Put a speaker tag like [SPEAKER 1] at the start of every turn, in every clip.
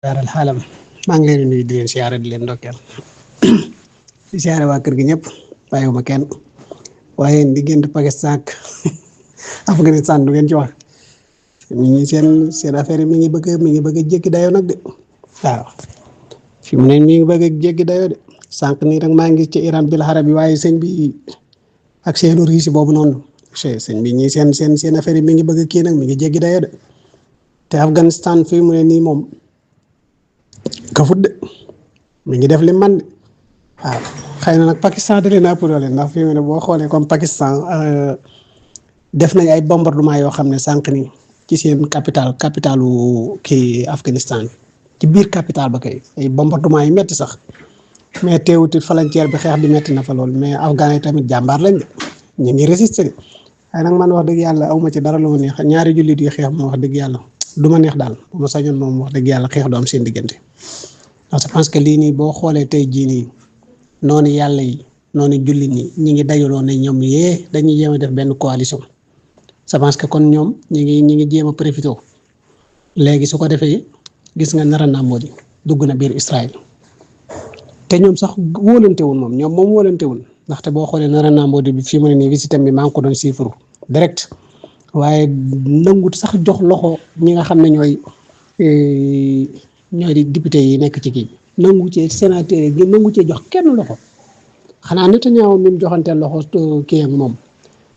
[SPEAKER 1] daaral xaalam maa ngi leen di nuyu di leen siyaare di leen ndokkeel di siyaare waa kër gi ñëpp bàyyiwuma kenn waaye diggante Pakistan ak Afghanistan du ngeen ci wax mi ngi seen affaire yi mi ngi bëgg a jékki dayoo nag de waaw fi mu ne mi ngi bëgg a jékki dayoo de sànq nii rek maa ngi ci Iran bil xarab bi waaye sëñ bi ak seenu riisi boobu noonu sëñ bi ñii seen affaire yi mi ngi bëgg a kii nag mi ngi jékki dayoo de te Afghanistan fii mu ne nii moom kafut de mi ngi def li man de waaw xëy na nag Pakistan da leen a ëpp doole ndax fii mu ne boo xoolee comme Pakistan def nañ ay bombardement yoo xam ne sànq ni ci seen capitalu kii Afghanistan ci biir capital ba kay ay bombardement yu metti sax mais teewuti frontière bi xeex bi metti na fa lool mais afghan yi tamit jàmbaar lañ de ñu ngi résister de waaye nag man wax dëgg yàlla awma ci dara lu ma neex ñaari jullit yi xeex moom wax dëgg yàlla du ma neex daal bu ma sañoon moom wax dëgg yàlla xeex du am seen diggante parce que je pense que lii nii boo xoolee tey jii nii noonu yàlla yi noonu jullit ñi ngi dajaloon ne ñoom dañuy jéem a def benn coalition je pense que kon ñoom ñi ngi jéem a profité léegi su ko defee gis nga nara naa moo di dugg na biir Israël te ñoom sax wóolantewul ñoom wóolantewul ndaxte boo xoolee nara naa moo di bi fii mu ne nii visite bi maa ngi ko doon siifru direct waaye nangut sax jox loxo ñi nga xam ne ñooy di député yi nekk ci kii nangu cee sénateur yi nangu cee jox kenn loxo xanaa Netanyahu mi joxanteel loxo kii ak moom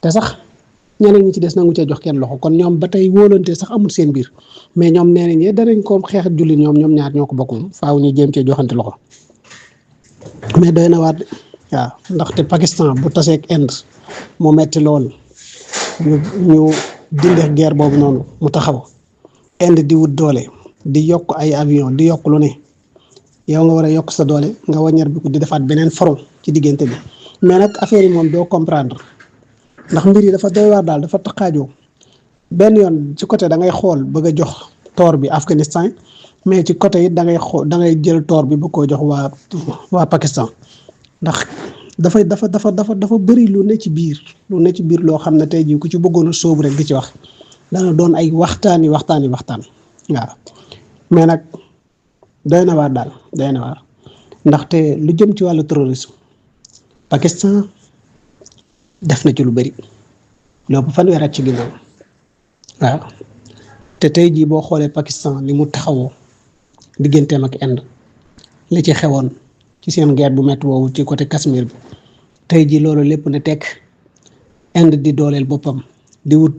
[SPEAKER 1] te sax ñeneen ñi ci des nangu cee jox kenn loxo kon ñoom ba tey wóolante sax amul seen biir mais ñoom nee nañ danañ ko xeex ak jullit ñoom ñaar ñoo ko bokk moom faaw ñu jéem cee joxante loxo mais doy na waat waaw ndaxte Pakistan bu tasee ak Inde mu metti lool ñu dindeex guerre boobu noonu mu taxaw Inde di wut doole di yokk ay avion di yokk lu ne yow nga war a yokk sa doole nga wàññeer bi ko di defaat beneen front ci diggante bi mais nag affaire yi moom doo comprendre ndax mbir yi dafa doy waar daal dafa taqaajoo benn yoon ci côté da ngay xool bëgg a jox toor bi Afghanistan mais ci côté it da ngay jël toor bi bëgg koo jox waa Pakistan ndax dafa bëri lu ne ci biir loo xam ne tey jii ku ci bëggoon a sóobu rek di ci wax dana doon ay waxtaan waaw mais nag doy na waar daal ndaxte lu jëm ci wàllu terrorisme Pakistan def na ci lu bëri loolu fanweer at ci ginnaaw waaw te tey jii boo xoolee Pakistan li mu taxawoo digganteem ak Inde li ci xewoon ci seen guerre bu métti boobu ci côté Cachemire bi tey jii loolu lépp na tekk Inde di dooleel boppam di wut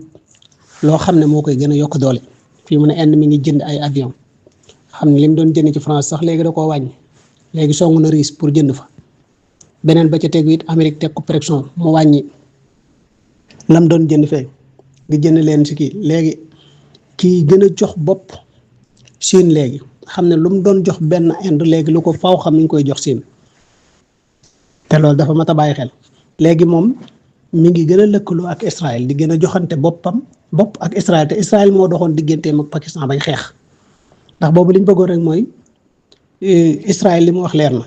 [SPEAKER 1] loo xam ne moo koy gën a yokk doole fii mu ne Inde mi ngi jënd ay avion xam ne li mu doon jënd ci France sax léegi da koo wàññi léegi songu na riis pour jënd fa beneen ba ca tegu it Amérique teg ko pression mu wàññi lam doon jënd fee di jënd leen si kii léegi kii gën a jox bopp Chine léegi xam ne lu mu doon jox benn Inde léegi lu ko faw xam mi ngi koy jox Chine te loolu dafa mat a bàyyi xel léegi moom mi ngi gën a lëkkaloo ak Israël di gën a joxante bopp ak Israël te Israël moo doxoon digganteem ak Pakistan bañ xeex ndax boobu li ñu bëggoon rek mooy Israël li mu wax leer na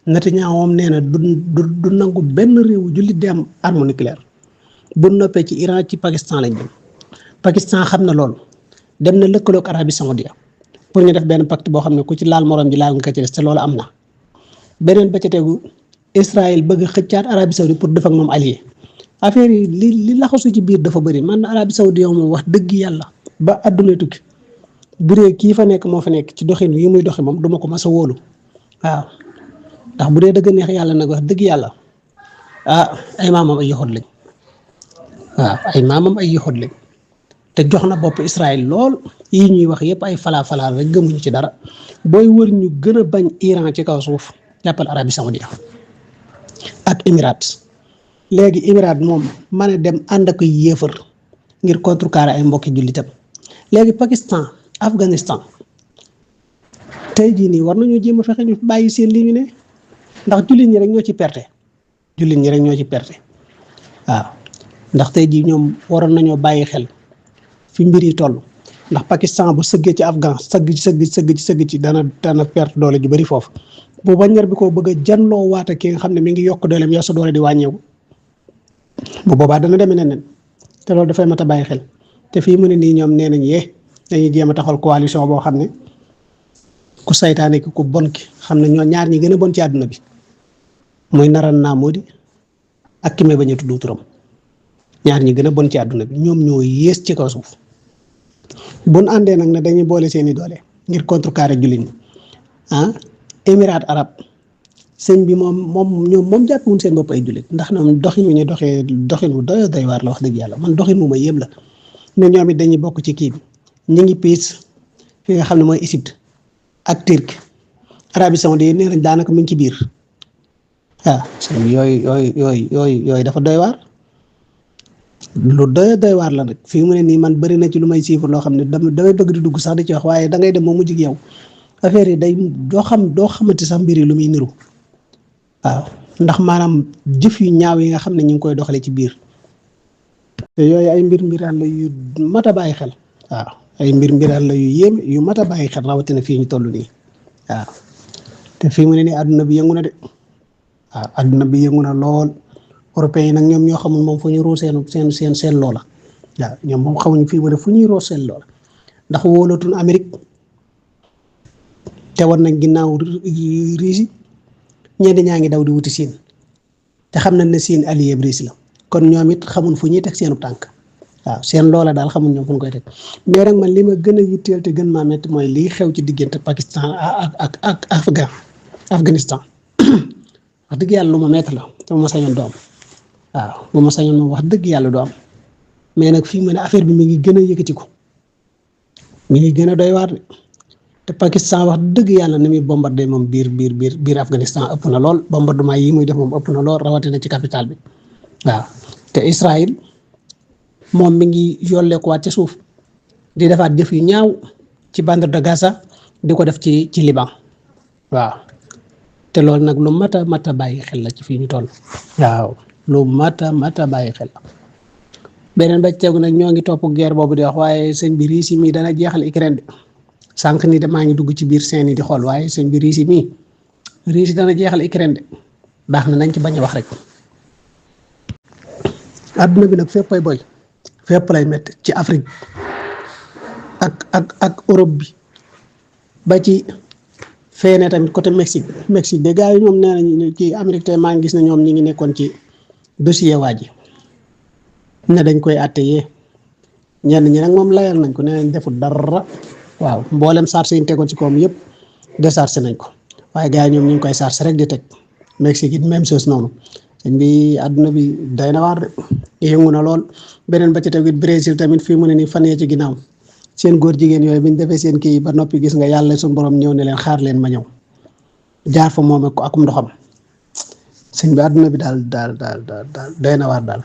[SPEAKER 1] Netanyahu moom nee na du nangu benn réew jullit di am arme nucléaire bu noppee ci Iran ci Pakistan lañ dem Pakistan xam na loolu dem na lëkkaloo ak Arabie Saoudite pour ñu def benn pacte boo xam ne ku ci laal morom ji laal nga ko ci des te loolu am na beneen ba ca tegu Israël bëgg xëccaat Arabie Saoudite pour def ak moom allié affaire yi li laxasu ci biir dafa bëri man Arabie Saoudite moom wax dëgg yàlla ba àdduna tukki bu dee kii fa nekk moo fa nekk ci doxin yi muy doxi moom duma ko mas a wóolu waaw ndax bu dee dëgg neex yàlla nag wax dëgg yàlla ay maamam ay yoxoot lañ waaw ay maamam ay yoxoot lañ te jox na bopp Israël lool yi ñuy wax yëpp ay falaa rek gëmuñu ci dara booy wër ñu gën a bañ Iran ci kaw suuf jàppal Arabie Saoudite ak Émirats léegi Émirats moom mën a dem ànd ak yéefar ngir contrecarrer ay mbokki jullitam léegi Pakistan Afghanistan tey jii nii war nañoo jéem a fexe ñu bàyyi seen li ñu ne ndax jullit ñi rek ñoo ci perte waaw ndax tey jii ñoom waroon nañoo bàyyi xel fi mbir yi toll ndax Pakistan bu sëggee ci Afghan sëgg ci dana perte doole ju bari foofu bu baññar bi ko bëgg a janloo waata ki nga xam ne mi ngi yokk dooleem yow sa doole di wàññeeku bu boobaa dana demee neneen te loolu dafay mat a bàyyi xel te fii mu ne nii ñoom nee nañ dañuy jéem a taxal coalition boo xam ne ku saytaane ki ku bon ki xam ne ñoo ñaar ñi gën a bon ci àdduna bi muy naran naa moo di ak ki may bañ a tudd turam ñaar ñi gën a bon ci àdduna bi ñoom ñoo yées ci kaw suuf buñ àndee nag ne dañuy boole seeni doole ngir contrecarrer jullit ñi émirat arab sëñ bi moom jàppewuñ seen bopp ay jullit ndax ñoom doxin wi ñu doxee doxin wu doy waar la wax dëgg yàlla man doxin wu ma yéem la ne ñoom it dañuy bokk ci kii bi ñu ngi piis fi nga xam ne mooy Égypte ak Turquie Arabie Saoudite nee nañ daanaka mu ngi ci biir waaw sëñ bi yooyu dafa doy waar lu doy waar la nag fii mu ne nii man bëri na ci lu may siifar loo xam ne damay bëgg di dugg sax di ci wax waaye da ngay dem moom mujj ak yow affaire yi day doo xamante sax mbir yi lu muy niru waaw ndax maanaam jëf yu ñaaw yi nga xam ne ñu ngi koy doxalee ci biir te yooyu ay mbiraan la yu mat a bàyyi xel waaw ay mbiraan la yu yéeme yu mat a bàyyi xel rawatina fii ñu toll nii waaw te fii mu ne nii àdduna bi yëngu na de waaw àdduna bi yëngu na lool européens yi nag ñoom ñoo xamul moom fu ñuy ruus seen loola waaw ñoom moom xamuñ fii mu ne fu ñuy ruus seen loola ndax wóolatuñ Amérique te war nañ ginnaaw Russie ñenn ñaa ngi daw di wuti Siin te xam nañ ne Siin allié Russie la kon ñoom it xamuñ fu ñuy teg seenu tànk waaw seen loola daal xamuñ ñoom fu ñu koy teg mais nag man li ma gën a yitteel te gën maa métti mooy lii xew ci diggante Pakistan ak Afghanistan wax dëgg yàlla lu ma métti la te ma sañoon doom waaw bu ma sañoon moom wax dëgg yàlla du am mais nag fii mu ne affaire bi mi ngi gën a yëkkatiku mi ngi gën a doy waar te Pakistan wax dëgg yàlla ni muy bombardé moom biir Afghanistan ëpp na lool bombardement yi muy def moom ëpp na lool rawatina ci capitale bi waaw te Israël moom mi ngi yolleekuwaat ci suuf di defaat jëf yu ñaaw ci bande de Gaza di ko def ci Liban waaw te loolu nag lu mat a bàyyi xel la ci fii ñu toll waaw lu mat a bàyyi xel la beneen ba tegu nag ñoo ngi topp guerre boobu di wax waaye sëñ bi Russie mii dana jeexal Ukraine de sànq nii de maa ngi dugg ci biir seen yi di xool waaye sëñ bi Russie dana jeexal Ukraine de baax na nañ ci bañ a wax rek adduna bi nag fépp ay boy fépp lay métti ci Afrique ak Europe bi ba ci feene tamit côté Mexique de gars yi ñoom nee nañ ci Amérique tey maa ngi gis ne ñoom ñi ngi nekkoon ci dossier waa ji ne dañ koy atteyee ñenn ñi nag moom layal nañ ko nee nañ deful dara waaw mboolem charge yi ñu tegoon ci kawam yëpp déchargé nañ ko waaye gars yi ñoom ñu ngi koy chargé rek di teg Mexique it même chose noonu sëñ bi àdduna bi day na waar de yëngu na lool beneen ba ci tamit Brésil tamit fii mu ne nii fan yee ci ginnaaw seen góor jigéen yooyu bi ñu defee seen kii ba noppi gis nga yàlla suñu borom ñëw ne leen xaar leen ma ñëw jaar fa moom ak akum ndoxam sëñ bi àdduna bi daal day na waar daal.